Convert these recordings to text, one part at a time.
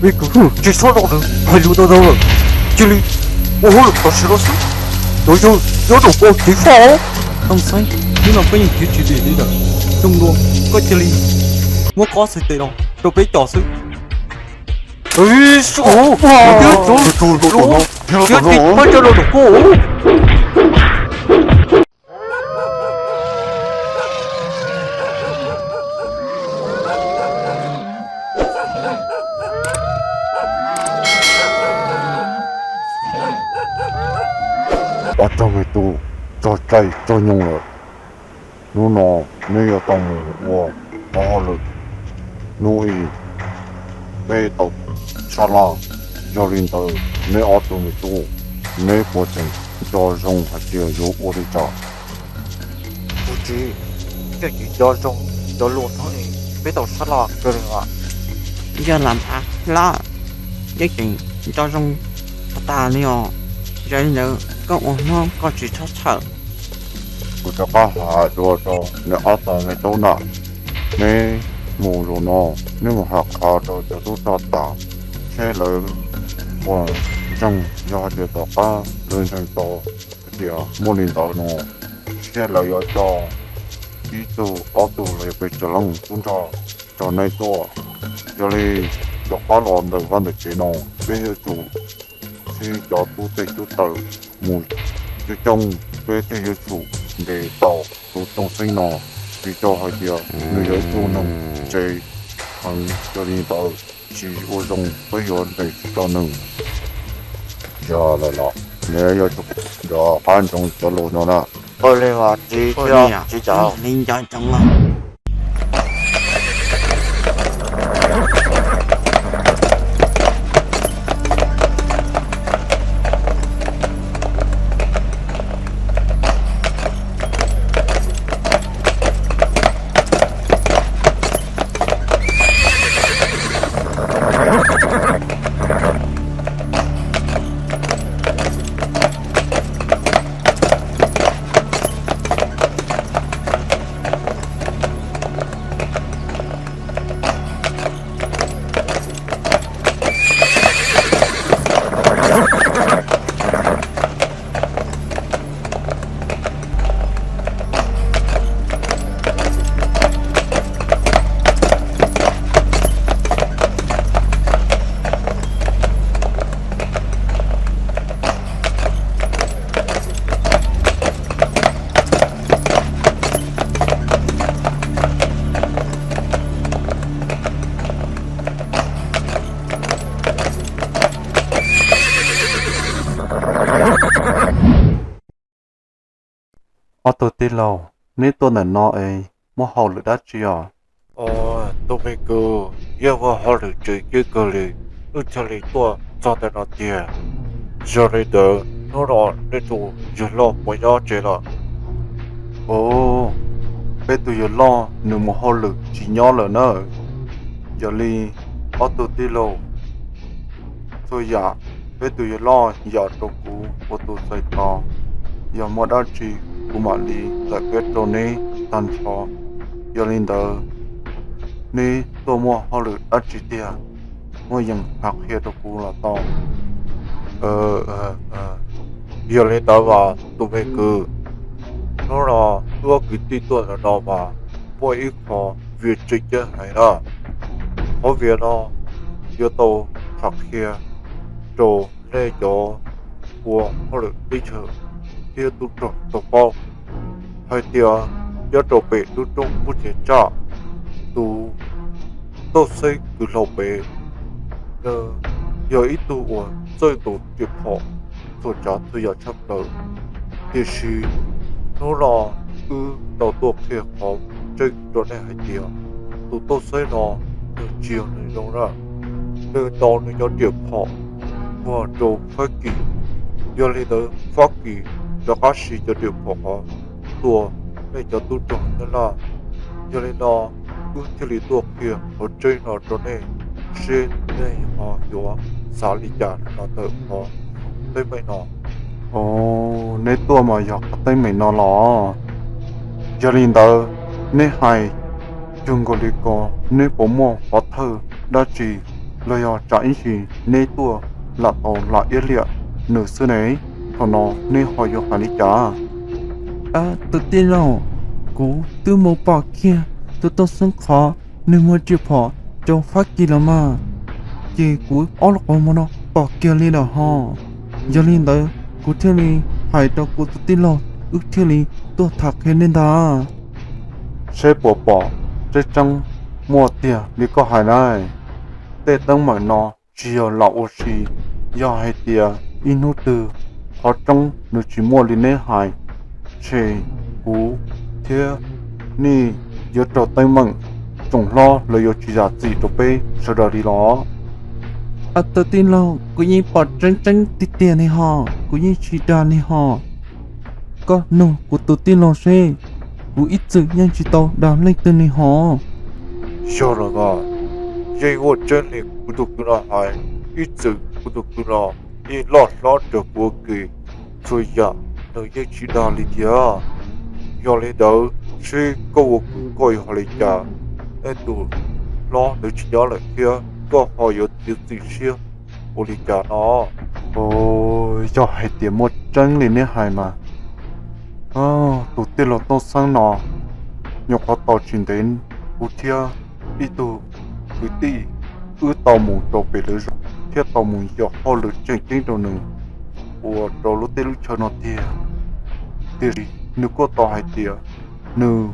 Me kwv, tsis txhob nrog nws hais lus ntau ntau lawm, cia li ua hauj lwm tam sim no xwb. Cov yawg nyob nraum ko tsis faj. Tooj Xeeb, hnub no koj yeej khiav tsis dim li lawm. Zoo dua, koj cia li muab kob txhais tes no rau peb cov xwb. Ub, ob tug me tub txog caij txog nyoog lawm, hnub no neb yuav tau mus ua hauj lwm, hnub i peb tau sab laj. Yog li ntawd neb ob tug me tub, neb puas tseem nco zoo hais tias yuav ua li cas? Kuv tsis, kuv tsis nco zoo cov lus hnub i peb tau sab laj kawg li as. Yog lam a hlob, yeej tseem nco zoo tag tag li os. Yog li ntawd koj ua hnub koj tsis txhob txhawj. Kuv rov qab hais dua rau neb ob tug me tub na, neb mus zaum no, neb mus hais qhia rau cov tub rog tas, seb lawv puas ntseeg. Yog hais tias tom qab lawv ntseeg tau hais tias muaj li ntawd no, seb lawv yuav coj ib tug ob tug los yog pes tsawg leej tub nrog rau neb tuaj. Yog li rov qab los ntawm vaj ntawm tsev no, peb yuav tsum sib cov tub tej tub taw mus coob coob, peb thiaj yuav tsum ntes tau tus Tooj Xeeb no. Tsis tau hais tias nws yog ib tug neeg tsev heev, yog li ntawd tsis ua zoo peb yuav ntes tsis tau nws. Yog lawm los neb yuav tsum nco qab ntsoov cov lus no na. Ua li mas txiv, txiv, txiv, li nco ntsoov os. Ob tug tij laug, neb tuaj ntawm no es muaj hauj lwm dab tsi os? Tus me kwv, yeej muaj hauj lwm tseem ceeb kawg li, wb thiaj li tuaj txog ntawm no tiag. Yog li ntawd hnub no nej tus yawg loj puas nyob tsev lawm? Ub, peb tus yawg loj nws mus hauj lwm tsis nyob lawm na. Yog li ob tug tij laug, txhua yam peb tus yawg loj yam rau kuv ua tus txais tos. Yog muaj dab tsi kuv mam li tawm peb rau neb tag nrho. Yog li ntawd, neb tuaj muaj hauj lwm dab tsi tiag? Muaj yeem hais qhia rau kuv los tau. Yog li ntawd mas tus me kwv, hnub no wb ob kwv tij tuaj ntawm no mas muaj ib qho vim tseem ceeb heev na. Qhov vim no yuav tau tham qhia rau nej cov ua hauj lwm teb chaws thiab tub rog tau paub hais tias nyob rau pem lub roob Kub Tsev Tsaj, tus Tooj Xeeb kwv hlau pem, nws yog ib tug uas txawj ntaus riam phom txhua tsav txhua yam tshaj plaws. Tiam sis hnub no wb tau tuaj qhia qhov tseeb rau nej hais tias tus Tooj Xeeb no nws tsis yog neeg zoo na. Nws ntaus nws cov riam phom muag rau Fab Kis, yog li ntawd Fab Kis rov qab siv cov riam phom qhov tua nej cov tub rog Nyab Laj. Yog li no wb thiaj li tuaj qhia qhov tseeb no rau nej, seb nej ho yuav xav li cas los ntawm qhov teeb meem no. Neb tuaj mas yog qhov teeb meem no los? Yog li ntawd neb hais cuag nkaus li ko, neb puas muaj pov thawj dab tsi los yog tsam ib ntsis neb tuaj lam tau lam iab liam nws xwb ne? Thaum no neb ho yuav hais li cas? Tus tij laug, kuv twb mus pom kiag tus Tooj Xeeb qhov nws muag riam phom rau Fab Kis los mas, ces kuv ob lub qhov muag no pom kiag li lawm hos. Yog li ntawd kuv thiaj li hais rau kuv tus tij laug, wb thiaj li tuaj tham qhia nej ntag. Seb puas pom tseeb tseeb muaj tiag li koj hais na. Tej teeb meem no tsis yog lam ua si, yog hais tias ib hnub twg qhov tseeb nws tsis muaj li neb hais, ces kuv thiab nej yuav raug teeb meem tsoom hlob lawv yuav tsis zam txim rau peb sawv daws li los. Tus tij laug, kuv yeej pom tseeb tseeb tiag tiag li hos, kuv yeej tsis dag li hos. Koj nug kuv tus tij laug seb, kuv ib txwm yeej tsis tau dag leej twg li hos. Yog los mas, yeej ua tseeb li kuv tus kwv no hais, ib txwm kuv tus kwv no yeej loj hlob raws kuv ua ke, txhua yam nws yeej tsis dag li thiab. Yog li ntawd, seb koj ua kwv koj yuav hais li cas? Nej tus hlob nws tsis nyob lawm thiab koj ho yuav txiav txim siab ua li cas no? Yog hais tias muaj tseeb li neb hais mas, tus tij laug Tooj Xeeb no, nyuam qhuav tau tsis ntev kuv thiab ib tug kwv tij wb tau mus rau pem lawv zos thiab tau mus yos hauj lwm tseem ceeb rau nws ua rau lub teb lub chaw no tiag. Tiam sis nws kuj tau hais tias nws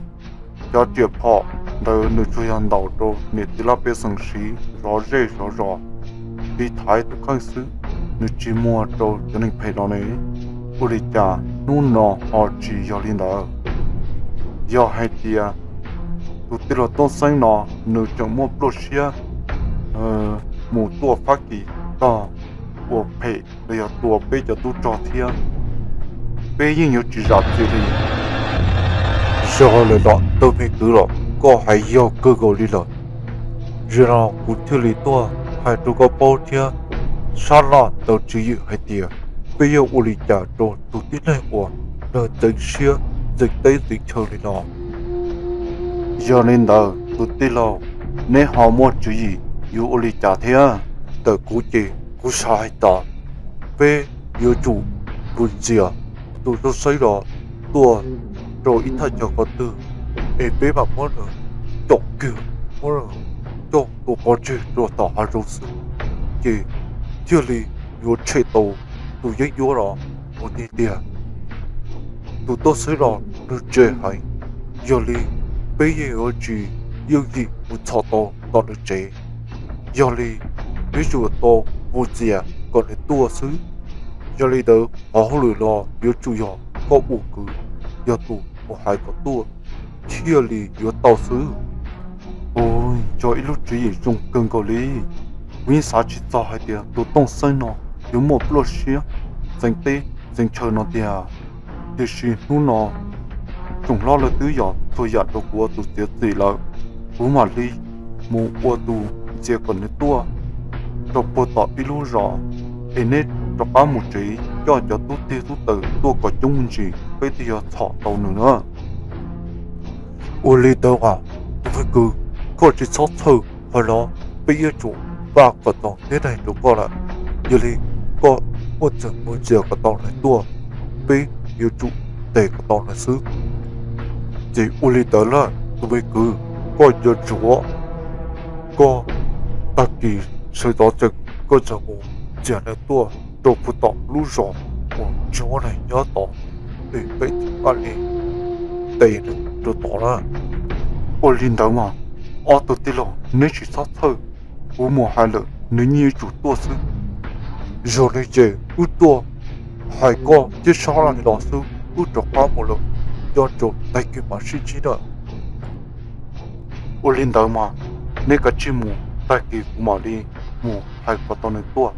cov riam phom ntawd nws tsuas yog ntaus rau niam txiv laj pej xeem siv zov zej zov zos, tiv thaiv tus kheej xwb, nws tsis muag rau cov neeg phem no ne. Ua li cas hnub no ho tsis yog li ntawd? Yog hais tias tus tij laug Tooj Xeeb no nws tseem muaj pluaj siab mus tuaj Fab Kis tog ua phem los yog tua peb cov tub rog thiab, peb yeej yuav tsis zam txim li. Yog lawm los tus me kwv los, koj hais yog kawg nkaus li lawm. Yog no kuv thiaj li tuaj hais rau koj paub thiab sab laj tau tswv yim hais tias peb yuav ua li cas rau tus tib neeg uas nws ntxeev siab ntxeev teb ntxeev chaw li no. Yog li ntawd tus tij laug, neb ho muaj tswv yim yuav ua li cas thiab? Ntawm kuv ces kuv xav hais tias peb yuav tsum mus ntxias tus Tooj Xeeb los tuaj rau ib thaj chaw qhov twg es peb mam muab nws caum kiag, muab nws coj tua pov tseg rau tom hav zoov xwb, ces thiaj li yuav tshem tau tus yeeb ncuab los mus tiag tiag. Tus Tooj Xeeb los nws ntse heev, yog li peb yeej yuav tsis yooj yim mus txhom tau tom nws tsev. Yog li peb yuav tsum tau mus ntxias kom nws tuaj xwb. Yog li ntawd qhov hauj lwm los yuav tsum yog koj ua kwv yog tus mus hais kom tuaj thiaj li yuav tau xwb. Ua yog ib lub tswv yim zoo kawg nkaus li. Kuv yeej xav tsis txog hais tias tus Tooj Xeeb no yuav muaj pluaj siab ntxeev teb ntxeev chaw no tiag. Tiam sis hnub no tsoom hlob lawv twb yog txhua yam rau kuv ua tus txiav txim lawm, kuv mam li mus ua tus ntxias kom nws tuaj rau puag tom ib lub zos, es neb rov qab mus tsev coj cov tub teg tub taws tuaj kom coob me ntsis peb thiaj yuav txhom tau nws na. Ua li ntawd mas tus me kwv, koj tsis txhob txhawj, qhov no peb yuav tsum npaj kom tau tib neeg rau koj lawm. Yog li koj muaj txwm mus ntxias kom tau nws tuaj, peb yuav tsum tes kom tau nws xwb. Ces ua li ntawd lawm tus me kwv, koj nco ntsoov, koj tag kis sawv ntxov tsees koj txawm mus ntxias nws tuaj rau puag tom lub zos uas tsis muaj neeg nyob tod, es peb thiaj li tes nws rau tod na. Ua li ntawd mas ob tug tij laug, neb tsis txhob txhawj, kuv mus hais lawm nws yeej yuav tsum tuaj xwb. Yog li ces wb tuaj hais koj thiab sab laj li no xwb, wb rov qab mus lawm, nco ntsoov tag kis mam sib ntsib na. Ua li ntawd mas neb kav tsij mus, tag kis kuv mam li mus hais kom tau nws tuaj.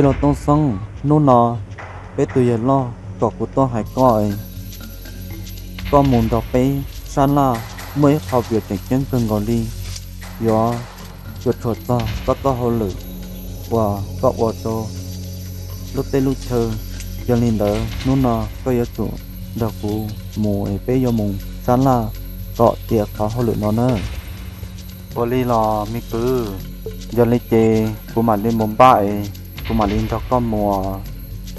Yawg Tooj Xeeb, hnub no peb tus yawg loj kom kuv tuaj hais koj, koj mus nrog peb sab laj muaj ib qho vim tseem ceeb kawg nkaus li, yuav cuam tshuam txog koj txoj hauj lwm uas koj ua rau lub teb lub chaw. Yog li ntawd hnub no koj yuav tsum nrog kuv mus es peb yuav mus sab laj kom tiav qhov hauj lwm no na. Ua li los me kwv, yog li ces kuv mam li mus npaj es kuv mam li nrog koj mus.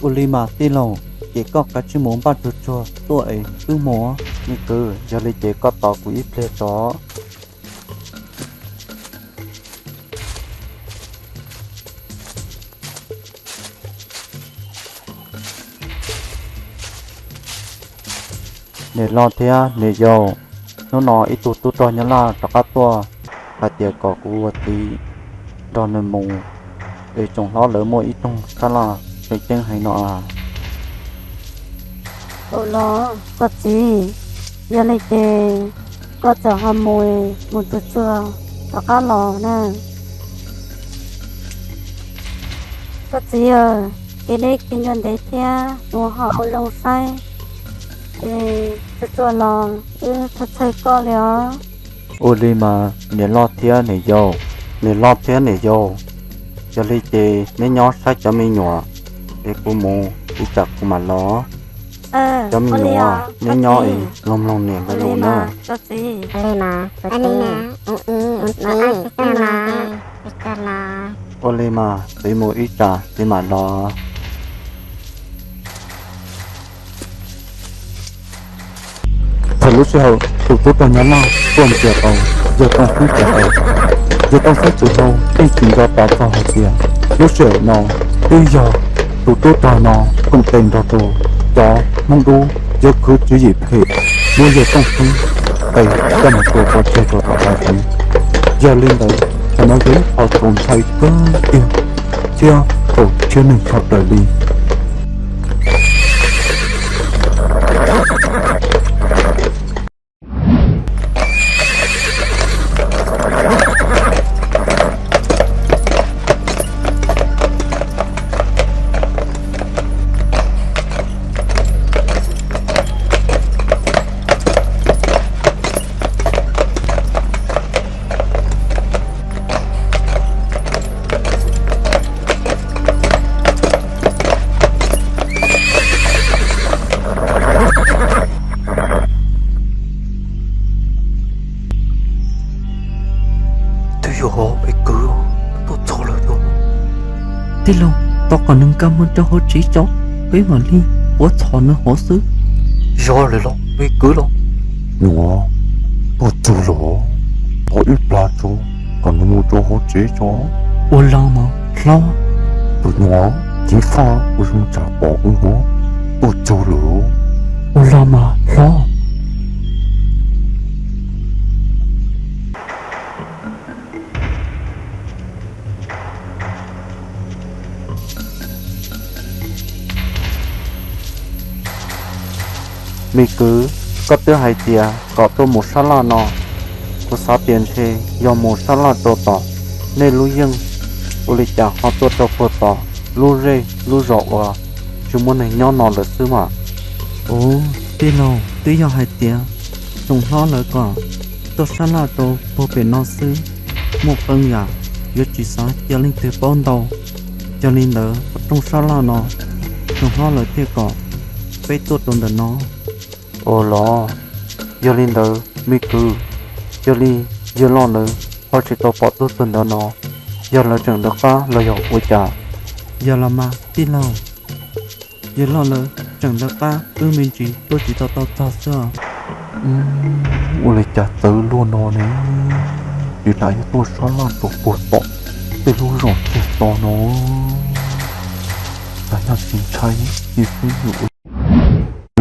Ua li mas tij laug, ces koj kav tsij mus npaj tsuag tsuag tuaj es wb mus. Me kwv, yog li ces koj tos kuv ib pliag tso. Niam loj thiab niam yau, hnub no ib tug tub rog Nyab Laj rov qab tuaj hais tias kom kuv ua txiv nrog nws mus, es tsoom hlob lawv muaj ib rooj sab laj tseem ceeb heev no a. Ua los koj txiv, yog li ces koj txawm ho mus, mus tsuag tsuag rov qab los na. Koj txiv, kev deb kev ncua ntev thiab, mus ho ua zoo saib, es tsuag tsuag los wb txhawj txhawj koj li os. Ua li mas niam loj thiab niam yau, niam loj thiab niam yau, yog li ces neb nyob saib cov me nyuam, es kuv mus ib tsam kuv mam los. Cov me nyuam, neb nyob es mloog mloog niam lawv lus na. Ua li mas txiv mus ib tsam txiv mam los. Thaum lub sij hawm tus tub rog Nyab Laj tuaj nrhiav tau yawg Tooj Xeeb txoj hau, yawg Tooj Xeeb txoj hau yeej tsis nco tau txog hais tias lub sij hawm no twb yog tus tub rog no koom tes nrog rau cov Hmoob Dub yuav khwv tswv yim phem muab yawg Tooj Xeeb qe coj mus tua pov tseg rau tom hav zoov. Yog li ntawd, qhov no yog ib qho txaus ntshai kawg kiag thiab txaus rhiab neeg tshaj plaws li. Twb yog me kwv tuaj txog lawm os. Tij laug, tos kom nws nkag mus rau hauv tsev tso, peb mam li puav txhom nws hauv xwb. Yog li los me kwv los? Nyuam, tuaj txog lawm, tos ib plag tso, kom nws mus rau hauv tsev tso. Ua los mas hlob. Tus nyuam, ceev faj ua zoo tsam pom wb os, tuaj txog lawm. Ua los mas hlob. Me kwv, koj twb hais tias kom tuaj mus sab laj no, kuv xav tias ntshe yog mus sab laj rau tom nej lub yeej, ua li cas ho tuaj rau puag tom lub zej lub zos uas tsis muaj neeg nyob no lawm xwb mas. Ub, tij laug, twb yog hais tias tsoom hlob lawv kom tuaj sab laj rau puag pem no xwb, muaj qee yam yuav tsis xav cia leej twg paub ntau. Yog li ntawd rooj sab laj no tsoom hlob lawv thiaj kom peb tuaj rau ntawm no. Ua los, yog li ntawd me kwv, yog li yawg loj lawv ho tsis tau pom tuaj txog ntawd no, yog lawv tseem lawv qab los yog ua cas? Yog los mas tij laug, yawg loj lawv tseem lawv qab wb me ntsis tuaj tsis tau tau txog xwb os. Ua li cas txawv luaj no ne, tsis tas yuav tuaj sab laj rau puag tom tej lub zos kiag to no, cas nyaj tsis ntshai li xwb.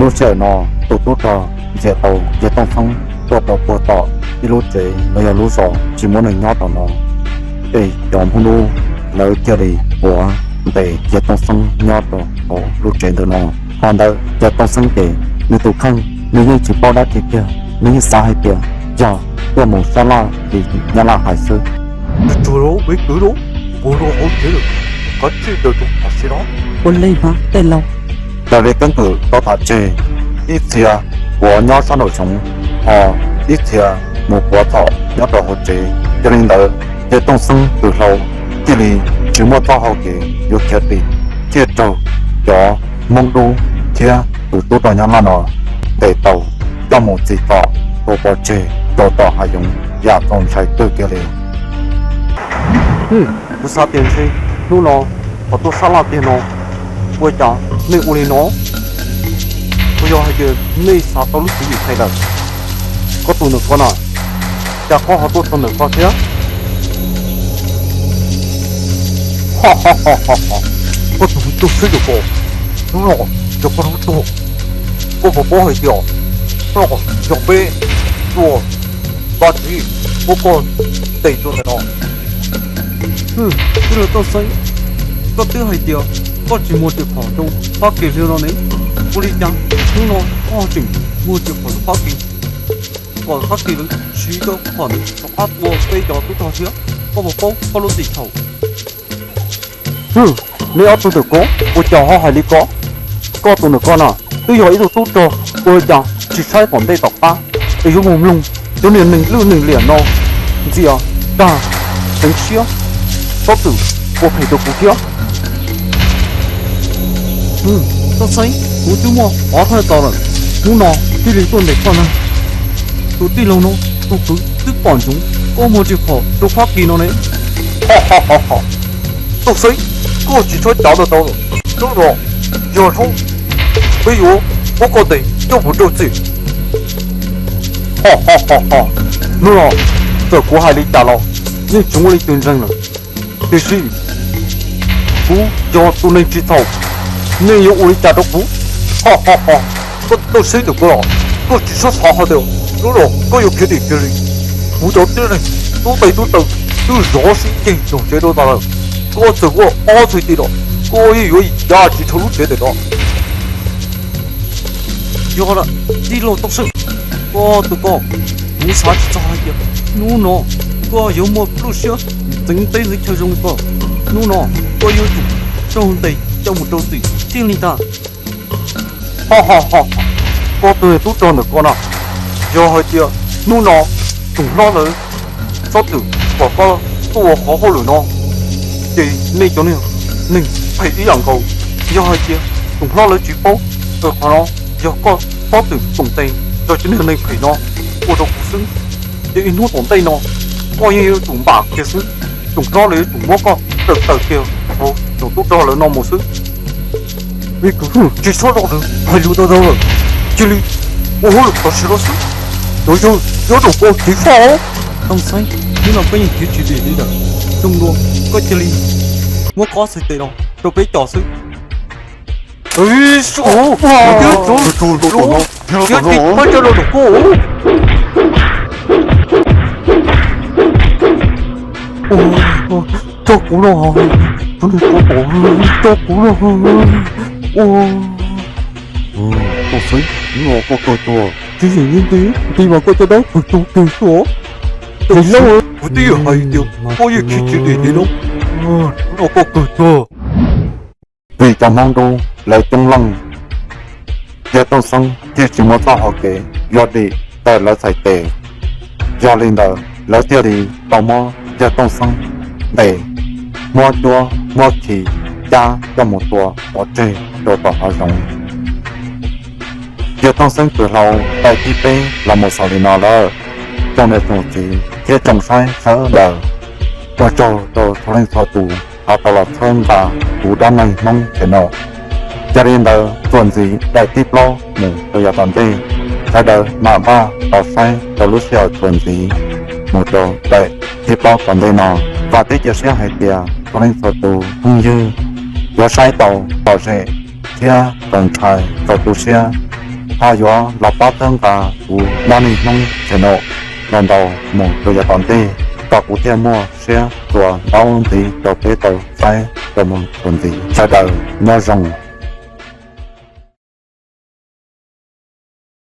Lub sij hawm no tus tub rog nrhiav tau yawg Tooj Xeeb tuaj rau puag tom ib lub tsev los yog lub zos tsis muaj neeg nyob rau no, es cov Hmoob Dub lawv thiaj li puav ntes yawg Tooj Xeeb nyob rau hauv lub tsev ntawm no. Qhov ntawd yawg Tooj Xeeb ces nws tus kheej nws yeej tsis paub dab tsi kiag, nws yeej xav hais tias yog tuaj mus sab laj li Nyab Laj hais xwb. Tsuag tsuag los me kwv los, puag rau hauv tsev lawm, kov tswj rau rau hauv siab los. Ua li mas tej laus. Raws li keeb kwm tau tham tseg, ib txhia puav nyob sab nraum zoov, ho ib txhia mus puav txhom nyob rau hauv tsev. Yog li ntawd, Yawg Tooj Xeeb tus hlau thiaj li tsis muaj txoj hau kev yuav khiav dim, thiaj raug cov Hmoob Dub thiab tus tub rog Nyab Laj no ntes tau coj mus txhim txom rau pov tseg rau tom hav zoov yam txaus ntshai kawg kiag li. Kuv xav tias ntshe hnub no qhov tuaj sab laj tiag no, ua cas nej ua li no? Puas yog hais tias nej xav tau lub tswv yim thaiv lawm? Koj tus ntawm ko na, cas koj ho tuaj txog ntawm ko thiab? Koj tus tub Xeeb tus ko, hnub no yog koj hnub tuag. Koj puas paub hais tias hnub no yog peb tus vaj tswv muab koj ntes rau ntawm no? Tij laug Tooj Xeeb, koj twb hais tias koj tsis muag riam phom rau Fab Kis li no ne, ua li cas hnub no koj tseem muag riam phom rau Fab Kis, kom Fab Kis lawv siv koj phom rov qab tua peb cov tub rog thiab? Koj puas paub koj lub txim thaum? Nej ob tug ntawm ko, ua cas ho hais li ko? Koj tus ntawm ko na, twb yog ib tug tub rog, ua li cas tsis saib tom ntej tom qab es yuav mus mloog cov niag neeg lwj neeg liam no ntxias, dag, txeev siab, txhob txwm ua phem rau kuv thiab. Tooj Xeeb, kuv twb muaj qhov thawj txos lawm, hnub no thiaj li tuaj ntes koj na. Tus tij laug no, tus kwv twb pom ntsoov koj muag riam phom rau Fab Kis no ne. Tooj Xeeb, koj tsis txhob cav ntau ntau lawm, hnub no yog hnub peb yuav muab koj ntes coj mus rau txim. Hnub no txawm kuv hais li cas los yeej tsis muaj leej twg ntseeg lawm, tiam sis kuv yog tus neeg tsis txhaum, nej yuav ua li cas rau kuv? Koj Tooj Xeeb tus ko los, koj tsis txhob xav hais tias hnub no koj yuav khiav dim kiag li. Kuv cov tib neeg tub tais tub taw twb zov sib ceg nyob tsev rau tas lawm, koj txawm ua ob txhais tes los koj yeej yuav ya tsis dhau lub tsev ntawm no. Yog lawm, tij laug Tooj Xeeb, koj tus ko, kuv xav tsis txog hais tias hnub no koj yuav muaj lub siab ntxeev teb ntxeev chaw zoo li ko. Hnub no koj yuav tsum raug ntes coj mus rau txim thiaj li ntag. Koj tus tub rog ntawm ko na, yog hais tias hnub no tsoom hlob lawv txhob txwm kom koj tuaj ua qhov hauj lwm no, ces nej cov niag neeg phem ib yam nkaus. Yog hais tias tsoom hlob lawv tsis paub, qhov no yog koj txhob txwm koom tes rau cov niag neeg phem no ua rau kuv xwb, ces ib hnub tom ntej no koj yeej yuav tsum npam kiag xwb. Tsoom hlob lawv yuav tsum muab koj tawm tawm kiag hauv tsoom tub rog lawv no mus xwb. Vim kuv tsis txhob los nws hais lus ntau ntau lawm, cia li ua hauj lwm tam sim no xwb. Cov yawg nyob rau koj kev faj os. Tooj Xeeb, hnub no koj yeej khiav tsis dim li lawm. Zoo dua koj cia li muab koj ob txhais tes no rau peb cos xwb. Tso kuv no, tso kuv no. Tooj Xeeb, hnub no koj kawg tuag. Tsis yam li nti, nti mas koj caj dab kawg tuag kiag xwb os. Kuv twb yog hais tias koj yeej khiav tsis dim li no, hnub no koj kawg tuag. Vim cov Hmoob Dub lawv coob leej, yawg Tooj Xeeb thiaj tsis muaj txoj hau kev yuav dim tawm lawv txhais tes. Yog li ntawd lawv thiaj li tau muab yawg Tooj Xeeb ntes, muab cuab muab khi cab coj mus tua pov tseg rau tom hav zoov. Yawg Tooj Xeeb tus hlau daim thib peb los mus xaus li no lawm. Tsoom niam tsoom txiv thiab tsoom saib sawv daws, ua tsaug rau txhua leej txhua tus ho tau los txhawb nqa kuv Dab Neeg Hmoob channel. Yog li ntawd txuas ntxiv daim thib plaub mus rau yav tom ntej, sawv daws mam npaj tau saib rau lub sij hawm txuas ntxiv mus rau daim thib plaub tom ntej no. Vam thiab cia siab hais tias txhua leej txhua tus phooj ywg yuav saib tau lom zem thiab txaus ntshai txaus tu siab, ho yuav los pab txhawb nqa kuv Dab Neeg Hmoob channel los ntau mus rau yav tom ntej, kom kuv thiaj muaj siab txuas ntaub ntxiv rau peb tau saib rau mus txuas ntxiv. Sawv daws nyob zoo.